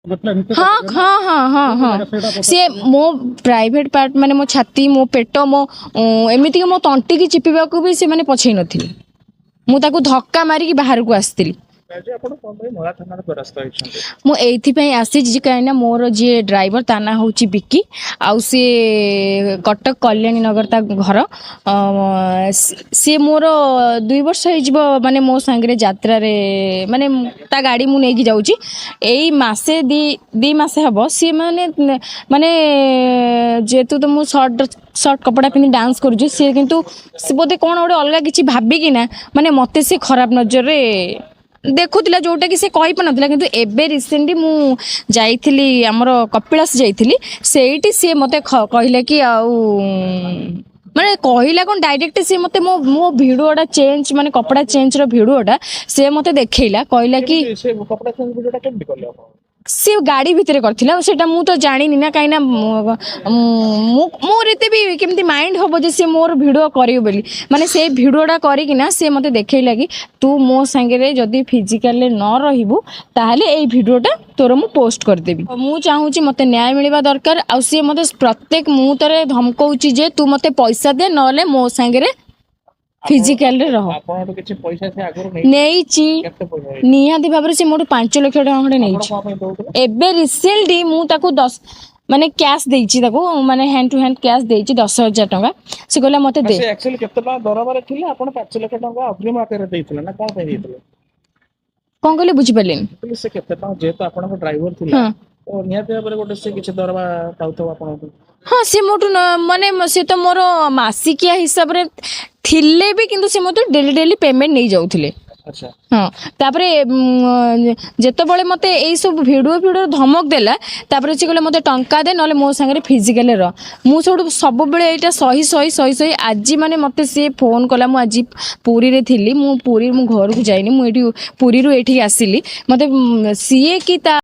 ହଁ ହଁ ହଁ ହଁ ହଁ ସିଏ ମୋ ପ୍ରାଇଭେଟ ପାର୍ଟ, ମାନେ ମୋ ଛାତି, ମୋ ପେଟ, ମୋ ଏମିତିକି ମୋ ତଣ୍ଟିକି ଚିପିବାକୁ ବି ସେମାନେ ପଛେଇ ନଥିଲେ। ମୁଁ ତାକୁ ଧକ୍କା ମାରିକି ବାହାରକୁ ଆସିଥିଲି। ଆଜି ଆପଣ କଣ ପାଇଁ ମଳା ଥାନାର ଦ୍ୱାରସ୍ଥ ହେଇଛନ୍ତି? ମୁଁ ଏଇଥିପାଇଁ ଆସିଛି କାହିଁକିନା ମୋର ଯିଏ ଡ୍ରାଇଭର, ତା ନାଁ ହେଉଛି ବିକି, ଆଉ ସିଏ କଟକ କଲ୍ୟାଣୀ ନଗର ତା ଘର। ସିଏ ମୋର 2 ବର୍ଷ ହେଇଯିବ, ମାନେ ମୋ ସାଙ୍ଗରେ ଯାତ୍ରାରେ, ମାନେ ତା ଗାଡ଼ି ମୁଁ ନେଇକି ଯାଉଛି। ଏଇ ମାସେ ଦି ମାସ ହେବ ସିଏ ମାନେ ମାନେ ଯେହେତୁ ତ ମୁଁ ସର୍ଟ ସର୍ଟ କପଡ଼ା ପିନ୍ଧି ଡାନ୍ସ କରୁଛି, ସିଏ କିନ୍ତୁ ସେ ବୋଧେ କ'ଣ ଗୋଟେ ଅଲଗା କିଛି ଭାବିକିନା ମାନେ ମୋତେ ସେ ଖରାପ ନଜରରେ ଦେଖୁଥିଲା, ଯୋଉଟା କି ସେ କହିପାରୁନଥିଲା। କିନ୍ତୁ ଏବେ ରିସେଣ୍ଟଲି ମୁଁ ଯାଇଥିଲି, ଆମର କପିଳାସ ଯାଇଥିଲି, ସେଇଠି ସିଏ ମୋତେ କହିଲା କି, ଆଉ ମାନେ କହିଲା କ'ଣ, ଡାଇରେକ୍ଟ ସିଏ ମୋତେ ମୋ ମୋ ଭିଡ଼ିଓଟା ଚେଞ୍ଜ, ମାନେ କପଡ଼ା ଚେଞ୍ଜର ଭିଡ଼ିଓଟା ସିଏ ମୋତେ ଦେଖେଇଲା। କହିଲା କି କେମିତି ସେ କପଡ଼ା ଚେଞ୍ଜ ଭିଡ଼ିଓଟା କେମିତି କଲେ ଆପଣ? ସେ ଗାଡ଼ି ଭିତରେ କରିଥିଲା, ଆଉ ସେଇଟା ମୁଁ ତ ଜାଣିନି ନା, କାହିଁକିନା ମୁଁ ମୋର ଏତେ ବି କେମିତି ମାଇଣ୍ଡ ହବ ଯେ ସିଏ ମୋର ଭିଡ଼ିଓ କରିବ ବୋଲି। ମାନେ ସେ ଭିଡ଼ିଓଟା କରିକିନା ସିଏ ମୋତେ ଦେଖେଇଲା କି ତୁ ମୋ ସାଙ୍ଗରେ ଯଦି ଫିଜିକାଲରେ ନ ରହିବୁ, ତାହେଲେ ଏଇ ଭିଡ଼ିଓଟା ତୋର ମୁଁ ପୋଷ୍ଟ କରିଦେବି। ମୁଁ ଚାହୁଁଛି ମୋତେ ନ୍ୟାୟ ମିଳିବା ଦରକାର। ଆଉ ସିଏ ମୋତେ ପ୍ରତ୍ୟେକ ମୁହୂର୍ତ୍ତରେ ଧମକଉଛି ଯେ ତୁ ମୋତେ ପଇସା ଦେ, ନହେଲେ ମୋ ସାଙ୍ଗରେ ଫିଜିକାଲରେ ରହ। ଆପଣଙ୍କଠୁ କିଛି ପଇସା ସେ ଆଗରୁ ନେଇ ନେଇଛି। କେତେ ପଇସା ନେଇଛି? ନିହାତି ଭାବରେ ସେ ମୋଠୁ 5 ଲକ୍ଷ ଟଙ୍କା ଖଣ୍ଡେ ଆପଣ ନେଇଛି। କଣ ପାଇଁ ଦଉଥିଲେ? ଏବେ ରିସେଣ୍ଟଲି ମୁଁ ତାକୁ 10, ମାନେ କ୍ୟାସ୍ ଦେଇଛି ତାକୁ, ମାନେ ହ୍ୟାଣ୍ଡ ଟୁ ହ୍ୟାଣ୍ଡ କ୍ୟାସ୍ ଦେଇଛି 10,000 ଟଙ୍କା। ସେ କହିଲା ମୋତେ ଦେ। ସେ ଆକ୍ଚୁଆଲି କେତେ ଟଙ୍କା ଦରମାରେ ଥିଲେ? ଆପଣ 5 ଲକ୍ଷ ଟଙ୍କା ଅଗ୍ରିମ ଆକାରରେ ଦେଇଥିଲେ ନା କଣ ପାଇଁ ଦେଇଥିଲେ? କଣ କହିଲେ, ବୁଝିପାରିଲିନି। କହିଲି ସେ କେତେ ଟଙ୍କା, ଯେହେତୁ ଆପଣଙ୍କ ଡ୍ରାଇଭର ଥିଲା, ତ ନିହାତି ଭାବରେ ଗୋଟେ ସେ କିଛି ଦରମା ପାଉଥିବ ଆପଣଙ୍କୁ। ହଁ, ସେ ମୋଠୁ ମାନେ ସେ ତ ମୋର ମାସିକିଆ ହିସାବରେ ଥିଲେ ବି, କିନ୍ତୁ ସେ ମୋତେ ଡେଲି ଡେଲି ପେମେଣ୍ଟ ନେଇଯାଉଥିଲେ। ହଁ, ତାପରେ ଯେତେବେଳେ ମୋତେ ଏଇ ସବୁ ଭିଡ଼ିଓ ଫିଡ଼ିଓ ଧମକ ଦେଲା, ତାପରେ ସେ କହିଲେ ମୋତେ ଟଙ୍କା ଦେ, ନହେଲେ ମୋ ସାଙ୍ଗରେ ଫିଜିକାଲି ରହ। ମୁଁ ସେଇଠୁ ସବୁବେଳେ ଏଇଟା ସହି ସହି ସହି ସହି ଆଜି ମାନେ ମୋତେ ସିଏ ଫୋନ୍ କଲା। ମୁଁ ଆଜି ପୁରୀରେ ଥିଲି, ମୁଁ ପୁରୀ, ମୁଁ ଘରକୁ ଯାଇନି, ମୁଁ ଏଇଠି ପୁରୀରୁ ଏଇଠିକି ଆସିଲି। ମୋତେ ସିଏ କି ତା